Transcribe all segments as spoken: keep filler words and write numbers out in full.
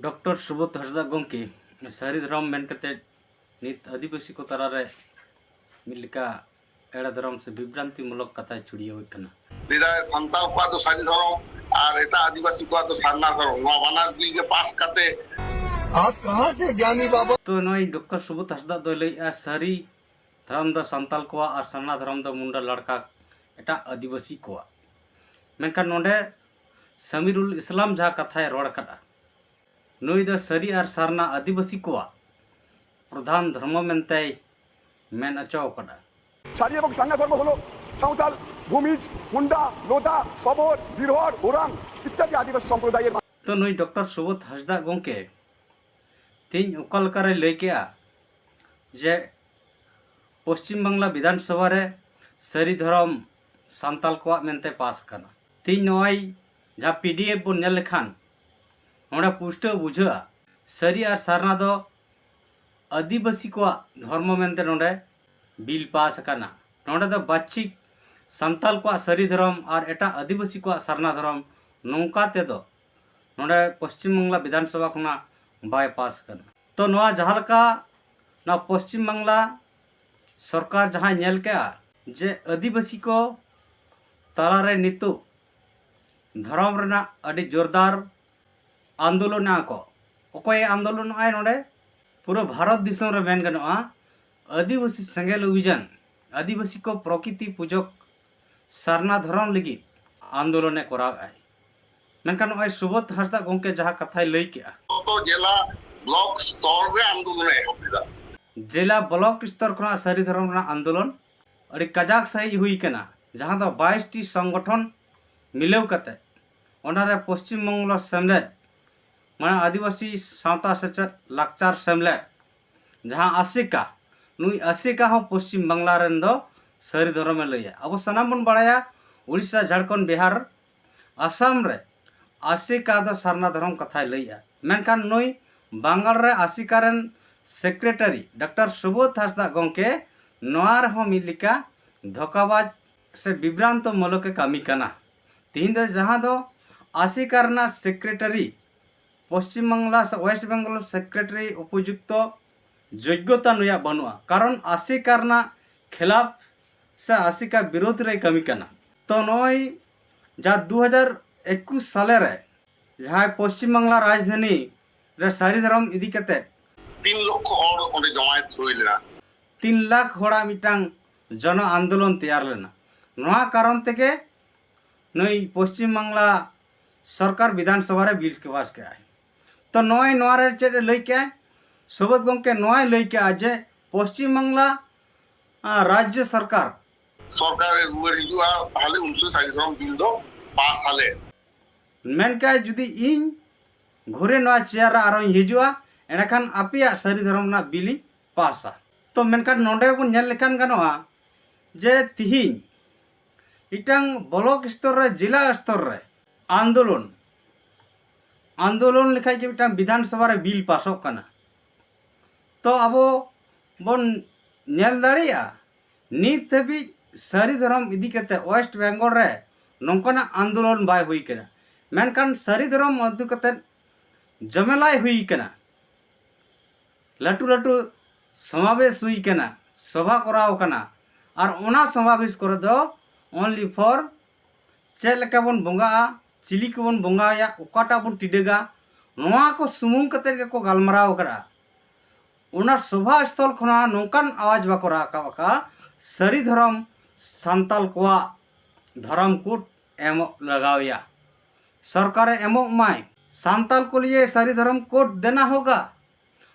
Doctor Subodh ᱦᱟᱸᱥᱫᱟ ᱜᱚᱢᱠᱮ ᱥᱟᱹᱨᱤ ᱫᱷᱚᱨᱚᱢ ᱢᱮᱱ ᱠᱟᱛᱮ ᱱᱤᱛ ᱟᱹᱫᱤᱵᱟᱹᱥᱤ ᱠᱚ ᱛᱟᱞᱟᱨᱮ ᱢᱤᱫ ᱞᱮᱠᱟ ᱮᱲᱮ ᱫᱷᱚᱨᱚᱢ ᱥᱮ ᱵᱤᱵᱷᱨᱟᱱᱛᱤ ᱢᱩᱞᱚᱠ ᱠᱟᱛᱷᱟᱭ ᱪᱷᱩᱲᱭᱟᱹᱣᱮᱫ ᱠᱟᱱᱟ᱾ ᱞᱟᱹᱭᱫᱟᱭ ᱥᱟᱱᱛᱟᱲ ᱠᱚᱣᱟᱜ ᱫᱚ ᱥᱟᱹᱨᱤ ᱫᱷᱚᱨᱚᱢ ᱟᱨ ᱮᱴᱟᱜ ᱟᱹᱫᱤᱵᱟᱹᱥᱤ ᱠᱚᱣᱟᱜ ᱫᱚ ᱥᱟᱨᱱᱟ ᱫᱷᱚᱨᱚᱢ᱾ ᱱᱚᱣᱟ ᱵᱟᱱᱟᱨ ᱵᱤᱞ ᱜᱮ ᱯᱟᱥ ᱠᱟᱛᱮ ᱟᱯ ᱠᱟᱦᱟᱸ ᱥᱮ ᱜᱭᱟᱱᱤ ᱵᱟᱵᱟ? ᱛᱚ, ᱱᱩᱭ ᱰᱚᱠᱴᱚᱨ ᱥᱩᱵᱳᱫᱷ ᱦᱟᱸᱥᱫᱟ ᱫᱚᱭ ᱞᱟᱹᱭᱮᱫᱼᱟ, ᱥᱟᱹᱨᱤ ᱫᱷᱚᱨᱚᱢ ᱫᱚ ᱥᱟᱱᱛᱟᱲ ᱠᱚᱣᱟᱜ ᱟᱨ ᱥᱟᱨᱱᱟ ᱫᱷᱚᱨᱚᱢ ᱫᱚ ᱢᱩᱱᱰᱟ ᱞᱟᱲᱠᱟ ᱮᱴᱟᱜ ᱟᱹᱫᱤᱵᱟᱹᱥᱤ ᱠᱚᱣᱟᱜ᱾ ᱢᱮᱱᱠᱷᱟᱱ ᱱᱚᱰᱮ ᱥᱟᱢᱤᱨᱩᱞ ᱤᱥᱞᱟᱢ ᱡᱟᱦᱟᱸ ᱠᱟᱛᱷᱟᱭ ᱨᱚᱲ ᱟᱠᱟᱫᱼᱟ, ᱱᱩᱭ ᱫᱚ ᱥᱟᱹᱨᱤ ᱟᱨ ᱥᱟᱨᱱᱟ ᱟᱹᱫᱤᱵᱟᱹᱥᱤ ᱠᱚᱣᱟᱜ ᱯᱨᱚᱫᱷᱟᱱ ᱫᱷᱚᱨᱢᱚ ᱢᱮᱱᱛᱮᱭ ᱢᱮᱱ ᱦᱚᱪᱚ ᱟᱠᱟᱫᱼᱟ᱾ সারি এবং সারনা ধর্ম হলো সাঁওতাল, ভূমিজ, মুন্ডা, লোদা, সবর, বিরহর, ওরাং ইত্যাদি আদিবাসী সম্প্রদায়ের। ᱛᱚ, ᱱᱩᱭ ᱰᱚᱠᱴᱚᱨ ᱥᱩᱵᱳᱫᱷ ᱦᱟᱸᱥᱫᱟ ᱜᱚᱢᱠᱮ ᱛᱮᱦᱮᱧ ᱚᱠᱟ ᱞᱮᱠᱟᱨᱮ ᱞᱟᱹᱭ ᱠᱮᱜᱼᱟ ᱡᱮ ᱯᱚᱥᱪᱤᱢ ᱵᱟᱝᱞᱟ ᱵᱤᱫᱷᱟᱱ ᱥᱚᱵᱷᱟ ᱨᱮ ᱥᱟᱹᱨᱤ ᱫᱷᱚᱨᱚᱢ ᱥᱟᱱᱛᱟᱞ ᱠᱚᱣᱟᱜ ᱢᱮᱱᱛᱮ ᱯᱟᱥ ᱟᱠᱟᱱᱟ᱾ ᱛᱮᱦᱮᱧ ᱱᱚᱜᱼᱚᱭ ᱡᱟᱦᱟᱸ ᱯᱤ ᱰᱤ ᱮᱯᱷ ᱵᱚᱱ ᱧᱮᱞ ᱞᱮᱠᱷᱟᱱ ᱱᱚᱰᱮ ᱯᱩᱥᱴᱟᱹᱣ ᱵᱩᱡᱷᱟᱹᱜᱼᱟ, ᱥᱟᱹᱨᱤ ᱟᱨ ᱥᱟᱨᱱᱟ ᱫᱚ ᱟᱹᱫᱤᱵᱟᱹᱥᱤ ᱠᱚᱣᱟᱜ ᱫᱷᱚᱨᱢᱚ ᱢᱮᱱᱛᱮ ᱱᱚᱰᱮ ᱵᱤᱞ ᱯᱟᱥ ᱟᱠᱟᱱᱟ᱾ ᱱᱚᱰᱮ ᱫᱚ ᱵᱟᱪᱷᱤᱠ ᱥᱟᱱᱛᱟᱞ ᱠᱚᱣᱟᱜ ᱥᱟᱹᱨᱤ ᱫᱷᱚᱨᱚᱢ ᱟᱨ ᱮᱴᱟᱜ ᱟᱹᱫᱤᱵᱟᱹᱥᱤ ᱠᱚᱣᱟᱜ ᱥᱟᱨᱱᱟ ᱫᱷᱚᱨᱚᱢ ᱱᱚᱝᱠᱟ ᱛᱮᱫᱚ ᱱᱚᱰᱮ ᱯᱚᱥᱪᱤᱢ ᱵᱟᱝᱞᱟ ᱵᱤᱫᱷᱟᱱ ᱥᱚᱵᱷᱟ ᱠᱷᱚᱱᱟᱜ ᱵᱟᱭ ᱯᱟᱥ ᱟᱠᱟᱱᱟ᱾ ᱛᱚ, ᱱᱚᱣᱟ ᱡᱟᱦᱟᱸ ᱞᱮᱠᱟ ᱱᱚᱣᱟ ᱯᱚᱥᱪᱤᱢ ᱵᱟᱝᱞᱟ ᱥᱚᱨᱠᱟᱨ ᱡᱟᱦᱟᱸᱭ ᱧᱮᱞ ᱠᱮᱜᱼᱟ ᱡᱮ ᱟᱹᱫᱤᱵᱟᱹᱥᱤ ᱠᱚ ᱛᱟᱞᱟᱨᱮ ᱱᱤᱛᱚᱜ ᱫᱷᱚᱨᱚᱢ ᱨᱮᱱᱟᱜ ᱟᱹᱰᱤ ᱡᱳᱨᱫᱟᱨ ᱟᱱᱫᱳᱞᱚᱱᱮᱜᱼᱟ ᱠᱚ᱾ ᱚᱠᱚᱭᱮ ᱟᱱᱫᱳᱞᱚᱱᱚᱜᱼᱟᱭ ᱱᱚᱰᱮ? ᱯᱩᱨᱟᱹ ᱵᱷᱟᱨᱚᱛ ᱫᱤᱥᱚᱢ ᱨᱮ ᱢᱮᱱ ᱜᱟᱱᱚᱜᱼᱟ, ᱟᱹᱫᱤᱵᱟᱹᱥᱤ ᱥᱮᱸᱜᱮᱞ ᱚᱵᱷᱤᱡᱟᱱ, ᱟᱹᱫᱤᱵᱟᱹᱥᱤ ᱠᱚ ᱯᱨᱚᱠᱤᱛᱤ ᱯᱩᱡᱚᱠ ᱥᱟᱨᱱᱟ ᱫᱷᱚᱨᱚᱢ ᱞᱟᱹᱜᱤᱫ ᱟᱱᱫᱳᱞᱚᱱᱮ ᱠᱚᱨᱟᱣᱮᱫᱼᱟᱭ᱾ ᱢᱮᱱᱠᱷᱟᱱ ᱱᱚᱜᱼᱚᱭ ᱥᱩᱵᱳᱫᱷ ᱦᱟᱸᱥᱫᱟ ᱜᱚᱢᱠᱮ ᱡᱟᱦᱟᱸ ᱠᱟᱛᱷᱟᱭ ᱞᱟᱹᱭ ᱠᱮᱜᱼᱟ, ᱡᱚᱛᱚ ᱡᱮᱞᱟ ᱵᱞᱚᱠ ᱥᱛᱚᱨ ᱨᱮ ᱟᱱᱫᱳᱞᱚᱱᱮ ᱮᱦᱚᱵ ᱠᱮᱫᱟ᱾ ᱡᱮᱞᱟ ᱵᱞᱚᱠ ᱥᱛᱚᱨ ᱠᱷᱚᱱᱟᱜ ᱥᱟᱹᱨᱤ ᱫᱷᱚᱨᱚᱢ ᱨᱮᱱᱟᱜ ᱟᱱᱫᱳᱞᱚᱱ ᱟᱹᱰᱤ ᱠᱟᱡᱟᱠ ᱥᱟᱺᱦᱤᱡ ᱦᱩᱭ ᱠᱟᱱᱟ, ᱡᱟᱦᱟᱸ ᱫᱚ ᱵᱟᱭᱤᱥ ᱴᱤ ᱥᱚᱝᱜᱚᱴᱷᱚᱱ ᱢᱤᱞᱟᱹᱣ ᱠᱟᱛᱮ, ᱚᱱᱟᱨᱮ ᱯᱚᱥᱪᱤᱢ ᱵᱚᱝᱜᱚ ᱥᱮᱢᱞᱮᱫ, ᱢᱟᱱᱮ ᱟᱹᱫᱤᱵᱟᱹᱥᱤ ᱥᱟᱶᱛᱟ ᱥᱮᱪᱮᱫ ᱞᱟᱠᱪᱟᱨ ᱥᱮᱢᱞᱮᱫ, ᱡᱟᱦᱟᱸ ᱟᱥᱮᱠᱟ, ᱱᱩᱭ ᱟᱥᱮᱠᱟ ᱦᱚᱸ ᱯᱚᱥᱪᱤᱢ ᱵᱟᱝᱞᱟ ᱨᱮᱱ ᱫᱚ ᱥᱟᱹᱨᱤ ᱫᱷᱚᱨᱚᱢᱮ ᱞᱟᱹᱭᱟ᱾ ᱟᱵᱚ ᱥᱟᱱᱟᱢ ᱵᱚᱱ ᱵᱟᱲᱟᱭᱟ, ᱩᱲᱤᱥᱥᱟ, ᱡᱷᱟᱲᱠᱷᱚᱸᱰ, ᱵᱤᱦᱟᱨ, ᱟᱥᱟᱢ ᱨᱮ ᱟᱥᱮᱠᱟ ᱫᱚ ᱥᱟᱨᱱᱟ ᱫᱷᱚᱨᱚᱢ ᱠᱟᱛᱷᱟᱭ ᱞᱟᱹᱭᱮᱜᱼᱟ᱾ ᱢᱮᱱᱠᱷᱟᱱ ᱱᱩᱭ ᱵᱟᱝᱜᱟᱞ ᱨᱮ ᱟᱥᱮᱠᱟ ᱨᱮᱱ ᱥᱮᱠᱨᱮᱴᱟᱨᱤ ᱰᱚᱠᱴᱚᱨ ᱥᱩᱵᱳᱫᱷ ᱦᱟᱸᱥᱫᱟ ᱜᱚᱢᱠᱮ ᱱᱚᱣᱟ ᱨᱮᱦᱚᱸ ᱢᱤᱫ ᱞᱮᱠᱟ ᱫᱷᱳᱠᱟᱵᱟᱡᱽ ᱥᱮ ᱵᱤᱵᱷᱨᱟᱱᱛᱚ ᱢᱩᱞᱚᱠ ᱮ ᱠᱟᱹᱢᱤ ᱠᱟᱱᱟ᱾ ᱛᱮᱦᱮᱧ ᱫᱚ ᱡᱟᱦᱟᱸ ᱫᱚ ᱟᱥᱮᱠᱟ ᱨᱮᱱᱟᱜ ᱥᱮᱠᱨᱮᱴᱟᱨᱤ ᱯᱚᱥᱪᱤᱢ ᱵᱟᱝᱞᱟ ᱥᱮ ᱳᱭᱮᱥᱴ ᱵᱮᱝᱜᱚᱞ ᱥᱮᱠᱨᱮᱴᱟᱨᱤ ᱩᱯᱚᱡᱩᱠᱛᱚ ᱡᱳᱜᱽᱜᱚᱛᱟ ᱱᱩᱭᱟᱜ ᱵᱟᱹᱱᱩᱜᱼᱟ, ᱠᱟᱨᱚᱱ ᱟᱥᱮᱠᱟ ᱨᱮᱱᱟᱜ ᱠᱷᱮᱞᱟᱯ ᱥᱮ ᱟᱥᱮᱠᱟ ᱵᱤᱨᱳᱫᱷ ᱨᱮᱭ ᱠᱟᱹᱢᱤ ᱠᱟᱱᱟ᱾ ᱛᱚ ᱱᱚᱜᱼᱚᱭ ᱡᱟ ᱫᱩ ᱦᱟᱡᱟᱨ ᱮᱠᱩᱥ ᱥᱟᱞᱮ ᱨᱮ ᱡᱟᱦᱟᱸᱭ ᱯᱚᱥᱪᱤᱢ ᱵᱟᱝᱞᱟ ᱨᱟᱡᱽᱫᱷᱟᱱᱤ ᱨᱮ ᱥᱟᱹᱨᱤ ᱫᱷᱚᱨᱚᱢ ᱤᱫᱤ ᱠᱟᱛᱮ ᱛᱤᱱ ᱞᱚᱠᱷᱚ ᱦᱚᱲ ᱚᱸᱰᱮ ᱡᱚᱢᱟᱭᱮᱛ ᱦᱩᱭ ᱞᱮᱱᱟ᱾ ᱛᱤᱱ ᱞᱟᱠᱷ ᱦᱚᱲᱟᱜ ᱢᱤᱫᱴᱟᱝ ᱡᱚᱱᱚ ᱟᱱᱫᱳᱞᱚᱱ ᱛᱮᱭᱟᱨ ᱞᱮᱱᱟ᱾ ᱱᱚᱣᱟ ᱠᱟᱨᱚᱱ ᱛᱮᱜᱮ ᱱᱩᱭ ᱯᱚᱥᱪᱤᱢ ᱵᱟᱝᱞᱟ ᱥᱚᱨᱠᱟᱨ ᱵᱤᱫᱷᱟᱱ ᱥᱚᱵᱷᱟ ᱨᱮ ᱵᱤᱞ ᱯᱟᱥ ᱠᱮᱜᱼᱟᱭ᱾ ᱛᱚ ᱱᱚᱜᱼᱚᱭ ᱱᱚᱣᱟ ᱨᱮ ᱪᱮᱫ ᱮ ᱞᱟᱹᱭ ᱠᱮᱜᱼᱟᱭ? ᱥᱚᱵᱚᱫ ᱜᱚᱢᱠᱮ ᱱᱚᱣᱟᱭ ᱞᱟᱹᱭ ᱠᱮᱜᱼᱟ ᱡᱮ ᱯᱚᱥᱪᱤᱢ ᱵᱟᱝᱞᱟ, ᱟᱸ, ᱨᱟᱡᱽᱡᱚ ᱥᱚᱨᱠᱟᱨ ᱥᱚᱨᱠᱟᱨ ᱮ ᱨᱩᱣᱟᱹᱲ ᱦᱤᱡᱩᱜᱼᱟ, ᱛᱟᱦᱞᱮ ᱩᱱ ᱥᱚᱢᱚᱭ ᱥᱟᱹᱨᱤ ᱫᱷᱚᱨᱚᱢ ᱵᱤᱞ ᱫᱚ ᱯᱟᱥ ᱟᱞᱮ᱾ ᱢᱮᱱ ᱠᱮᱜᱼᱟᱭ, ᱡᱩᱫᱤ ᱤᱧ ᱜᱷᱩᱨᱮ ᱱᱚᱣᱟ ᱪᱮᱭᱟᱨ ᱨᱮ ᱟᱨᱚᱧ ᱦᱤᱡᱩᱜᱼᱟ, ᱮᱸᱰᱮᱠᱷᱟᱱ ᱟᱯᱮᱭᱟᱜ ᱥᱟᱹᱨᱤ ᱫᱷᱚᱨᱚᱢ ᱨᱮᱱᱟᱜ ᱵᱤᱞ ᱤᱧ ᱯᱟᱥᱟ᱾ ᱛᱚ ᱢᱮᱱᱠᱷᱟᱱ ᱱᱚᱰᱮ ᱵᱚᱱ ᱧᱮᱞ ᱞᱮᱠᱷᱟᱱ ᱜᱟᱱᱚᱜᱼᱟ ᱡᱮ ᱛᱤᱦᱤᱧ ᱢᱤᱫᱴᱟᱝ ᱵᱞᱚᱠ ᱥᱛᱚᱨ ᱨᱮ, ᱡᱮᱞᱟ ᱥᱛᱚᱨ ᱨᱮ ᱟᱱᱫᱳᱞᱚᱱ, ᱟᱱᱫᱳᱞᱚᱱ ᱞᱮᱠᱷᱟᱡ ᱜᱮ ᱢᱤᱫᱴᱟᱝ ᱵᱤᱫᱷᱟᱱ ᱥᱚᱵᱷᱟ ᱨᱮ ᱵᱤᱞ ᱯᱟᱥᱚᱜ ᱠᱟᱱᱟ᱾ ᱛᱚ ᱟᱵᱚ ᱵᱚᱱ ᱧᱮᱞ ᱫᱟᱲᱮᱭᱟᱜᱼᱟ, ᱱᱤᱛ ᱫᱷᱟᱹᱵᱤᱡ ᱥᱟᱹᱨᱤ ᱫᱷᱚᱨᱚᱢ ᱤᱫᱤ ᱠᱟᱛᱮ ᱳᱭᱮᱥᱴ ᱵᱮᱝᱜᱚᱞ ᱨᱮ ᱱᱚᱝᱠᱟᱱᱟᱜ ᱟᱱᱫᱳᱞᱚᱱ ᱵᱟᱭ ᱦᱩᱭ ᱠᱟᱱᱟ᱾ ᱢᱮᱱᱠᱷᱟᱱ ᱥᱟᱹᱨᱤ ᱫᱷᱚᱨᱚᱢ ᱤᱫᱤ ᱠᱟᱛᱮ ᱡᱚᱢᱮᱞᱟᱭ ᱦᱩᱭ ᱠᱟᱱᱟ, ᱞᱟᱹᱴᱩ ᱞᱟᱹᱴᱩ ᱥᱚᱢᱟᱵᱮᱥ ᱦᱩᱭ ᱠᱟᱱᱟ, ᱥᱚᱵᱷᱟ ᱠᱚᱨᱟᱣ ᱠᱟᱱᱟ᱾ ᱟᱨ ᱚᱱᱟ ᱥᱚᱢᱟᱵᱮᱥ ᱠᱚᱨᱮ ᱫᱚ only for ᱪᱮᱫ ᱞᱮᱠᱟ ᱵᱚᱱ ᱵᱚᱸᱜᱟᱜᱼᱟ, ᱪᱤᱞᱤ ᱠᱚᱵᱚᱱ ᱵᱚᱸᱜᱟᱭᱟ, ᱚᱠᱟᱴᱟᱜ ᱵᱚᱱ ᱴᱤᱰᱟᱹᱜᱟ, ᱱᱚᱣᱟ ᱠᱚ ᱥᱩᱢᱩᱝ ᱠᱟᱛᱮ ᱜᱮᱠᱚ ᱜᱟᱞᱢᱟᱨᱟᱣ ᱠᱟᱫᱟ᱾ ᱚᱱᱟ ᱥᱚᱵᱷᱟ ᱥᱛᱷᱚᱞ ᱠᱷᱚᱱᱟᱜ ᱱᱚᱝᱠᱟᱱ ᱟᱣᱟᱡᱽ ᱵᱟᱠᱚ ᱨᱟᱠᱟᱵ ᱟᱠᱟᱫᱼᱟ, ᱥᱟᱹᱨᱤ ᱫᱷᱚᱨᱚᱢ ᱥᱟᱱᱛᱟᱞ ᱠᱚᱣᱟᱜ ᱫᱷᱚᱨᱚᱢ ᱠᱳᱰ ᱮᱢᱚᱜ ᱞᱟᱜᱟᱣᱮᱭᱟ, ᱥᱚᱨᱠᱟᱨᱮ ᱮᱢᱚᱜ ᱢᱟᱭ, ᱥᱟᱱᱛᱟᱞ ᱠᱚ ᱞᱤᱭᱮ ᱥᱟᱹᱨᱤ ᱫᱷᱚᱨᱚᱢ ᱠᱳᱰ ᱫᱮᱱᱟ ᱦᱳᱜᱟ᱾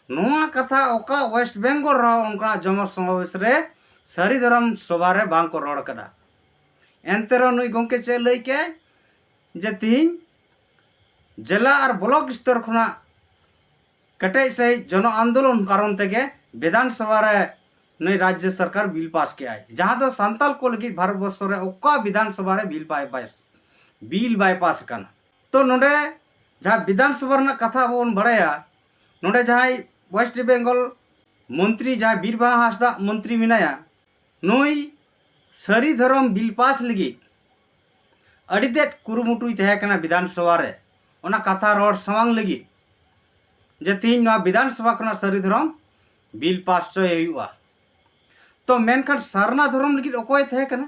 ᱱᱚᱣᱟ ᱠᱟᱛᱷᱟ ᱚᱠᱟ ᱳᱭᱮᱥᱴ ᱵᱮᱝᱜᱚᱞ ᱨᱮᱦᱚᱸ ᱚᱱᱠᱟᱱᱟᱜ ᱡᱚᱢᱚ ᱥᱚᱢᱟᱵᱮᱥ ᱨᱮ ᱥᱟᱹᱨᱤ ᱫᱷᱚᱨᱚᱢ ᱥᱚᱵᱷᱟ ᱨᱮ ᱵᱟᱝ ᱠᱚ ᱨᱚᱲ ᱠᱟᱫᱟ᱾ ᱮᱱᱛᱮ ᱨᱮᱦᱚᱸ ᱱᱩᱭ ᱜᱚᱢᱠᱮ ᱪᱮᱫ ᱞᱟᱹᱭ ᱠᱮᱜᱼᱟᱭ ᱡᱮ ᱛᱤᱦᱤᱧ ᱡᱮᱞᱟ ᱟᱨ ᱵᱞᱚᱠ ᱥᱛᱚᱨ ᱠᱷᱚᱱᱟᱜ ᱠᱮᱴᱮᱡ ᱥᱟᱹᱦᱤᱡ ᱡᱚᱱᱚ ᱟᱱᱫᱳᱞᱚᱱ ᱠᱟᱨᱚᱱ ᱛᱮᱜᱮ ᱵᱤᱫᱷᱟᱱ ᱥᱚᱵᱷᱟ ᱨᱮ ᱱᱩᱭ ᱨᱟᱡᱽᱡᱚ ᱥᱚᱨᱠᱟᱨ ᱵᱤᱞ ᱯᱟᱥ ᱠᱮᱜᱼᱟᱭ, ᱡᱟᱦᱟᱸ ᱫᱚ ᱥᱟᱱᱛᱟᱞ ᱠᱚ ᱞᱟᱹᱜᱤᱫ ᱵᱷᱟᱨᱚᱛ ᱵᱚᱨᱥᱚ ᱨᱮ ᱚᱠᱟ ᱵᱤᱫᱷᱟᱱ ᱥᱚᱵᱷᱟ ᱨᱮ ᱵᱤᱞ ᱵᱟᱭ ᱯᱟᱥ, ᱵᱤᱞ ᱵᱟᱭ ᱯᱟᱥ ᱟᱠᱟᱱᱟ᱾ ᱛᱚ ᱱᱚᱰᱮ ᱡᱟᱦᱟᱸ ᱵᱤᱫᱷᱟᱱ ᱥᱚᱵᱷᱟ ᱨᱮᱱᱟᱜ ᱠᱟᱛᱷᱟ ᱟᱵᱚ ᱵᱚᱱ ᱵᱟᱲᱟᱭᱟ, ᱱᱚᱰᱮ ᱡᱟᱦᱟᱸᱭ ᱳᱭᱮᱥᱴ ᱵᱮᱝᱜᱚᱞ ᱢᱚᱱᱛᱨᱤ ᱡᱟᱦᱟᱸᱭ ᱵᱤᱨᱵᱟᱦᱟ ᱦᱟᱸᱥᱫᱟᱜ ᱢᱚᱱᱛᱨᱤ ᱢᱮᱱᱟᱭᱟ, ᱱᱩᱭ ᱥᱟᱹᱨᱤ ᱫᱷᱚᱨᱚᱢ ᱵᱤᱞ ᱯᱟᱥ ᱞᱟᱹᱜᱤᱫ ᱟᱹᱰᱤ ᱛᱮᱫ ᱠᱩᱨᱩᱢᱩᱴᱩᱭ ᱛᱟᱦᱮᱸ ᱠᱟᱱᱟ ᱵᱤᱫᱷᱟᱱ ᱥᱚᱵᱷᱟ ᱨᱮ᱾ ᱚᱱᱟ ᱠᱟᱛᱷᱟ ᱨᱚᱲ ᱥᱟᱢᱟᱝ ᱞᱟᱹᱜᱤᱫ ᱡᱮ ᱛᱤᱦᱤᱧ ᱱᱚᱣᱟ ᱵᱤᱫᱷᱟᱱ ᱥᱚᱵᱷᱟ ᱠᱷᱚᱱᱟᱜ ᱥᱟᱹᱨᱤ ᱫᱷᱚᱨᱚᱢ ᱵᱤᱞ ᱯᱟᱥ ᱦᱚᱪᱚᱭ ᱦᱩᱭᱩᱜᱼᱟ᱾ ᱛᱚ ᱢᱮᱱᱠᱷᱟᱱ ᱥᱟᱨᱱᱟ ᱫᱷᱚᱨᱚᱢ ᱞᱟᱹᱜᱤᱫ ᱚᱠᱚᱭ ᱛᱟᱦᱮᱸ ᱠᱟᱱᱟ?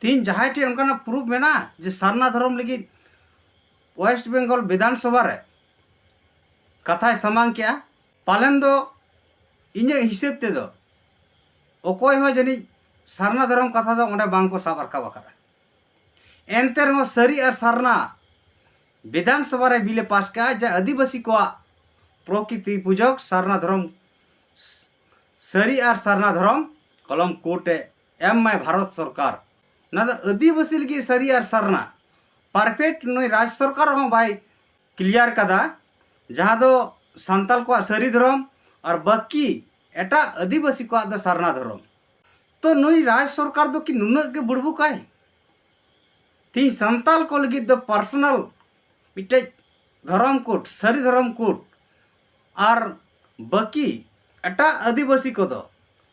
ᱛᱤᱦᱤᱧ ᱡᱟᱦᱟᱸᱭ ᱴᱷᱮᱱ ᱚᱱᱠᱟᱱᱟᱜ ᱯᱨᱩᱯᱷ ᱢᱮᱱᱟᱜᱼᱟ ᱡᱮ ᱥᱟᱨᱱᱟ ᱫᱷᱚᱨᱚᱢ ᱞᱟᱹᱜᱤᱫ ᱳᱭᱮᱥᱴ ᱵᱮᱝᱜᱚᱞ ᱵᱤᱫᱷᱟᱱ ᱥᱚᱵᱷᱟ ᱨᱮ ᱠᱟᱛᱷᱟᱭ ᱥᱟᱢᱟᱝ ᱠᱮᱜᱼᱟ? ᱯᱟᱞᱮᱱ ᱫᱚ ᱤᱧᱟᱹᱜ ᱦᱤᱥᱟᱹᱵ ᱛᱮᱫᱚ ᱚᱠᱚᱭ ᱦᱚᱸ ᱡᱟᱹᱱᱤᱡ ᱥᱟᱨᱱᱟ ᱫᱷᱚᱨᱚᱢ ᱠᱟᱛᱷᱟ ᱫᱚ ᱚᱸᱰᱮ ᱵᱟᱝ ᱠᱚ ᱥᱟᱵ ᱨᱟᱠᱟᱵ ᱟᱠᱟᱫᱟ᱾ ᱮᱱᱛᱮ ᱨᱮᱦᱚᱸ ᱥᱟᱹᱨᱤ ᱟᱨ ᱥᱟᱨᱱᱟ ᱵᱤᱫᱷᱟᱱ ᱥᱚᱵᱷᱟ ᱨᱮ ᱵᱤᱞ ᱮ ᱯᱟᱥ ᱠᱮᱜᱼᱟ ᱡᱮ ᱟᱹᱫᱤᱵᱟᱹᱥᱤ ᱠᱚᱣᱟᱜ ᱯᱨᱚᱠᱤᱛᱤ ᱯᱩᱡᱚᱠ ᱥᱟᱨᱱᱟ ᱫᱷᱚᱨᱚᱢ, ᱥᱟᱹᱨᱤ ᱟᱨ ᱥᱟᱨᱱᱟ ᱫᱷᱚᱨᱚᱢ ᱠᱚᱞᱚᱢ ᱠᱳᱰ ᱮ ᱮᱢ ᱢᱟᱭ ᱵᱷᱟᱨᱚᱛ ᱥᱚᱨᱠᱟᱨ᱾ ᱚᱱᱟ ᱫᱚ ᱟᱹᱫᱤᱵᱟᱹᱥᱤ ᱞᱟᱹᱜᱤᱫ ᱥᱟᱹᱨᱤ ᱟᱨ ᱥᱟᱨᱱᱟ ᱯᱟᱨᱯᱷᱮᱠᱴ ᱱᱩᱭ ᱨᱟᱡᱽ ᱥᱚᱨᱠᱟᱨ ᱦᱚᱸ ᱵᱟᱭ ᱠᱞᱤᱭᱟᱨ ᱠᱟᱫᱟ, ᱡᱟᱦᱟᱸ ᱫᱚ ᱥᱟᱱᱛᱟᱞ ᱠᱚᱣᱟᱜ ᱥᱟᱹᱨᱤ ᱫᱷᱚᱨᱚᱢ ᱟᱨ ᱵᱟᱹᱠᱤ ᱮᱴᱟᱜ ᱟᱹᱫᱤᱵᱟᱹᱥᱤ ᱠᱚᱣᱟᱜ ᱫᱚ ᱥᱟᱨᱱᱟ ᱫᱷᱚᱨᱚᱢ᱾ ᱛᱚ ᱱᱩᱭ ᱨᱟᱡᱽ ᱥᱚᱨᱠᱟᱨ ᱫᱚ ᱠᱤ ᱱᱩᱱᱟᱹᱜ ᱜᱮ ᱵᱩᱲᱵᱩᱠᱟᱭ? ᱛᱤᱦᱤᱧ ᱥᱟᱱᱛᱟᱞ ᱠᱚ ᱞᱟᱹᱜᱤᱫ ᱫᱚ ᱯᱟᱨᱥᱚᱱᱟᱞ ᱢᱤᱫᱴᱮᱡ ᱫᱷᱚᱨᱚᱢ ᱠᱳᱰ, ᱥᱟᱹᱨᱤ ᱫᱷᱚᱨᱚᱢ ᱠᱳᱰ, ᱟᱨ ᱵᱟᱹᱠᱤ ᱮᱴᱟᱜ ᱟᱹᱫᱤᱵᱟᱹᱥᱤ ᱠᱚᱫᱚ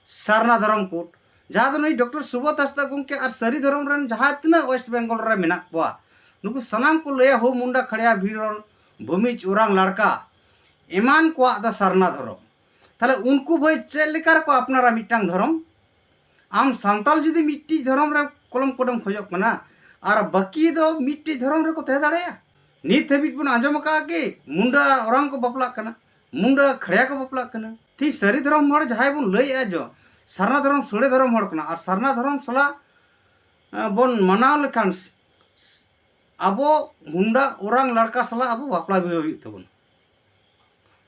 ᱥᱟᱨᱱᱟ ᱫᱷᱚᱨᱚᱢ ᱠᱳᱰ, ᱡᱟᱦᱟᱸ ᱫᱚ ᱱᱩᱭ ᱰᱚᱠᱴᱚᱨ ᱥᱩᱵᱳᱫᱷ ᱦᱟᱸᱥᱫᱟ ᱜᱚᱢᱠᱮ ᱟᱨ ᱥᱟᱹᱨᱤ ᱫᱷᱚᱨᱚᱢ ᱨᱮᱱ ᱡᱟᱦᱟᱸ ᱛᱤᱱᱟᱹᱜ ᱳᱭᱮᱥᱴ ᱵᱮᱝᱜᱚᱞ ᱨᱮ ᱢᱮᱱᱟᱜ ᱠᱚᱣᱟ, ᱱᱩᱠᱩ ᱥᱟᱱᱟᱢ ᱠᱚ ᱞᱟᱹᱭᱟ, ᱦᱳ ᱢᱩᱱᱰᱟ ᱠᱷᱟᱲᱭᱟ ᱵᱷᱤᱲ ᱨᱚᱲ, ᱵᱷᱩᱢᱤᱡᱽ ᱳᱨᱟᱝ ᱞᱟᱲᱠᱟ ᱮᱢᱟᱱ ᱠᱚᱣᱟᱜ ᱫᱚ ᱥᱟᱨᱱᱟ ᱫᱷᱚᱨᱚᱢ᱾ ᱛᱟᱦᱞᱮ ᱩᱱᱠᱩ ᱵᱷᱟᱹᱭ ᱪᱮᱫ ᱞᱮᱠᱟ ᱨᱮᱠᱚ ᱟᱯᱱᱟᱨᱟ ᱢᱤᱫᱴᱟᱝ ᱫᱷᱚᱨᱚᱢ? ᱟᱢ ᱥᱟᱱᱛᱟᱞ ᱡᱩᱫᱤ ᱢᱤᱫᱴᱤᱡ ᱫᱷᱚᱨᱚᱢ ᱨᱮ ᱠᱚᱞᱚᱢ ᱠᱳᱰᱮᱢ ᱠᱷᱚᱡᱚᱜ ᱠᱟᱱᱟ ᱟᱨ ᱵᱟᱹᱠᱤ ᱫᱚ ᱢᱤᱫᱴᱤᱡ ᱫᱷᱚᱨᱚᱢ ᱨᱮᱠᱚ ᱛᱟᱦᱮᱸ ᱫᱟᱲᱮᱭᱟᱜᱼᱟ? ᱱᱤᱛ ᱦᱟᱹᱵᱤᱡ ᱵᱚᱱ ᱟᱸᱡᱚᱢ ᱟᱠᱟᱫᱼᱟ ᱠᱤ ᱢᱩᱱᱰᱟ ᱟᱨ ᱳᱨᱟᱝ ᱠᱚ ᱵᱟᱯᱞᱟᱜ ᱠᱟᱱᱟ, ᱢᱩᱱᱰᱟ ᱟᱨ ᱠᱷᱟᱲᱭᱟ ᱠᱚ ᱵᱟᱯᱞᱟᱜ ᱠᱟᱱᱟ? ᱛᱤᱦᱤᱧ ᱥᱟᱹᱨᱤ ᱫᱷᱚᱨᱚᱢ ᱦᱚᱲ ᱡᱟᱦᱟᱸᱭ ᱵᱚᱱ ᱞᱟᱹᱭᱮᱫᱼᱟ ᱡᱚ ᱥᱟᱨᱱᱟ ᱫᱷᱚᱨᱚᱢ ᱥᱳᱲᱮ ᱫᱷᱚᱨᱚᱢ ᱦᱚᱲ ᱠᱟᱱᱟ ᱟᱨ ᱥᱟᱨᱱᱟ ᱫᱷᱚᱨᱚᱢ ᱥᱟᱞᱟᱜ ᱵᱚᱱ ᱢᱟᱱᱟᱣ ᱞᱮᱠᱷᱟᱱ ᱟᱵᱚ ᱢᱩᱱᱰᱟ ᱳᱨᱟᱝ ᱞᱟᱲᱠᱟ ᱥᱟᱞᱟᱜ ᱟᱵᱚ ᱵᱟᱯᱞᱟ ᱵᱤᱦᱟᱹ ᱦᱩᱭᱩᱜ ᱛᱟᱵᱚᱱᱟ᱾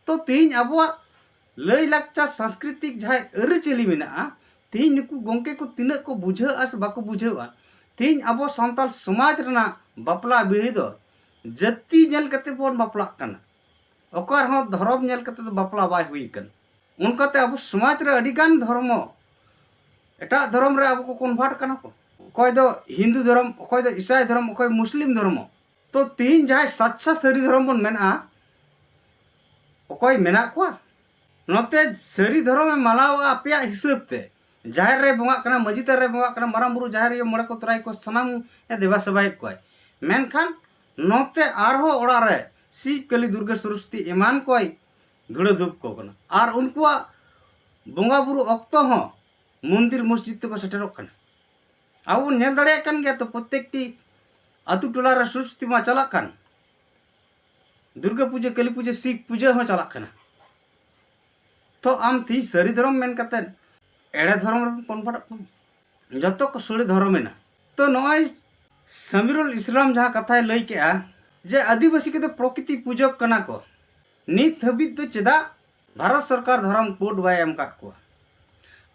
ᱛᱚ ᱛᱤᱦᱤᱧ ᱟᱵᱚᱣᱟᱜ ᱞᱟᱹᱭ ᱞᱟᱠᱪᱟᱨ ᱥᱟᱝᱥᱠᱨᱤᱛᱤᱠ ᱡᱟᱦᱟᱸ ᱟᱹᱨᱤᱪᱟᱹᱞᱤ ᱢᱮᱱᱟᱜᱼᱟ, ᱛᱤᱦᱤᱧ ᱱᱩᱠᱩ ᱜᱚᱢᱠᱮ ᱠᱚ ᱛᱤᱱᱟᱹᱜ ᱠᱚ ᱵᱩᱡᱷᱟᱹᱜᱼᱟ ᱥᱮ ᱵᱟᱠᱚ ᱵᱩᱡᱷᱟᱹᱣᱟ? ᱛᱤᱦᱤᱧ ᱟᱵᱚ ᱥᱟᱱᱛᱟᱲ ᱥᱚᱢᱟᱡᱽ ᱨᱮᱱᱟᱜ ᱵᱟᱯᱞᱟ ᱵᱤᱦᱟᱹ ᱫᱚ ᱡᱟᱹᱛᱤ ᱧᱮᱞ ᱠᱟᱛᱮ ᱵᱚᱱ ᱵᱟᱯᱞᱟᱜ ᱠᱟᱱᱟ, ᱚᱠᱟ ᱨᱮᱦᱚᱸ ᱫᱷᱚᱨᱚᱢ ᱧᱮᱞ ᱠᱟᱛᱮ ᱫᱚ ᱵᱟᱯᱞᱟ ᱵᱟᱭ ᱦᱩᱭ ᱠᱟᱱᱟ᱾ ᱚᱱᱠᱟᱛᱮ ᱟᱵᱚ ᱥᱚᱢᱟᱡᱽ ᱨᱮ ᱟᱹᱰᱤᱜᱟᱱ ᱫᱷᱚᱨᱢᱚ, ᱮᱴᱟᱜ ᱫᱷᱚᱨᱚᱢ ᱨᱮ ᱟᱵᱚ ᱠᱚ ᱠᱚᱱᱵᱷᱟᱨᱴ ᱠᱟᱱᱟ ᱠᱚ᱾ ᱚᱠᱚᱭ ᱫᱚ ᱦᱤᱱᱫᱩ ᱫᱷᱚᱨᱚᱢ, ᱚᱠᱚᱭ ᱫᱚ ᱤᱥᱟᱭ ᱫᱷᱚᱨᱚᱢ, ᱚᱠᱚᱭ ᱢᱩᱥᱞᱤᱢ ᱫᱷᱚᱨᱢᱚ᱾ ᱛᱚ ᱛᱤᱦᱤᱧ ᱡᱟᱦᱟᱸᱭ ᱥᱟᱪᱪᱟ ᱥᱟᱹᱨᱤ ᱫᱷᱚᱨᱚᱢ ᱵᱚᱱ ᱢᱮᱱᱟ, ᱚᱠᱚᱭ ᱢᱮᱱᱟᱜ ᱠᱚᱣᱟ? ᱱᱚᱛᱮ ᱥᱟᱹᱨᱤ ᱫᱷᱚᱨᱚᱢᱮ ᱢᱟᱱᱟᱣᱟ ᱟᱯᱮᱭᱟᱜ ᱦᱤᱥᱟᱹᱵ ᱛᱮ, ᱡᱟᱦᱮᱨ ᱨᱮ ᱵᱚᱸᱜᱟᱜ ᱠᱟᱱᱟ, ᱢᱟᱹᱡᱷᱤ ᱛᱷᱟᱱ ᱨᱮ ᱵᱚᱸᱜᱟᱜ ᱠᱟᱱᱟ, ᱢᱟᱨᱟᱝ ᱵᱩᱨᱩ, ᱡᱟᱦᱮᱨ ᱟᱭᱳ, ᱢᱚᱬᱮ ᱠᱚ ᱛᱚᱨᱟᱭ ᱠᱚ ᱥᱟᱱᱟᱢ ᱮ ᱫᱮᱵᱟ ᱥᱮᱵᱟᱭᱮᱫ ᱠᱚᱣᱟᱭ, ᱢᱮᱱᱠᱷᱟᱱ ᱱᱚᱛᱮ ᱟᱨᱦᱚᱸ ᱚᱲᱟᱜ ᱨᱮ ᱥᱤᱵ ᱠᱟᱹᱞᱤ ᱫᱩᱨᱜᱟᱹ ᱥᱚᱨᱚᱥᱚᱛᱤ ᱮᱢᱟᱱ ᱠᱚᱭ ᱫᱷᱩᱲᱟᱹ ᱫᱷᱩᱯ ᱠᱚ ᱠᱟᱱᱟ᱾ ᱟᱨ ᱩᱱᱠᱩᱣᱟᱜ ᱵᱚᱸᱜᱟ ᱵᱩᱨᱩ ᱚᱠᱛᱚ ᱦᱚᱸ ᱢᱚᱱᱫᱤᱨ ᱢᱚᱥᱡᱤᱫ ᱛᱮᱠᱚ ᱥᱮᱴᱮᱨᱚᱜ ᱠᱟᱱᱟ᱾ ᱟᱵᱚ ᱵᱚᱱ ᱧᱮᱞ ᱫᱟᱲᱮᱭᱟᱜ ᱠᱟᱱ ᱜᱮᱭᱟ ᱛᱚ, ᱯᱨᱚᱛᱮᱠᱴᱤ ᱟᱹᱛᱩ ᱴᱚᱞᱟ ᱨᱮ ᱥᱚᱨᱚᱥᱚᱛᱤ ᱢᱟ ᱪᱟᱞᱟᱜ ᱠᱟᱱ, ᱫᱩᱨᱜᱟᱹ ᱯᱩᱡᱟᱹ, ᱠᱟᱹᱞᱤ ᱯᱩᱡᱟᱹ, ᱥᱤᱵ ᱯᱩᱡᱟᱹ ᱦᱚᱸ ᱪᱟᱞᱟᱜ ᱠᱟᱱᱟ᱾ ᱛᱚ ᱟᱢ ᱛᱤᱥ ᱥᱟᱹᱨᱤ ᱫᱷᱚᱨᱚᱢ ᱢᱮᱱ ᱠᱟᱛᱮ ᱮᱲᱮ ᱫᱷᱚᱨᱚᱢ ᱨᱮᱢ ᱠᱚᱱᱵᱷᱟᱨᱴᱚᱜ ᱠᱟᱱᱟ? ᱡᱚᱛᱚ ᱠᱚ ᱥᱟᱹᱨᱤ ᱫᱷᱚᱨᱚᱢ ᱮᱱᱟ᱾ ᱛᱚ ᱱᱚᱜᱼᱚᱭ ᱥᱟᱢᱤᱨᱩᱞ ᱤᱥᱞᱟᱢ ᱡᱟᱦᱟᱸ ᱠᱟᱛᱷᱟᱭ ᱞᱟᱹᱭ ᱠᱮᱜᱼᱟ ᱡᱮ ᱟᱹᱫᱤᱵᱟᱹᱥᱤ ᱠᱚᱫᱚ ᱯᱨᱚᱠᱤᱛᱤ ᱯᱩᱡᱚᱠ ᱠᱟᱱᱟ ᱠᱚ, ᱱᱤᱛ ᱦᱟᱹᱵᱤᱡ ᱫᱚ ᱪᱮᱫᱟᱜ ᱵᱷᱟᱨᱚᱛ ᱥᱚᱨᱠᱟᱨ ᱫᱷᱚᱨᱚᱢ ᱠᱳᱰ ᱵᱟᱭ ᱮᱢ ᱟᱠᱟᱫ ᱠᱚᱣᱟ?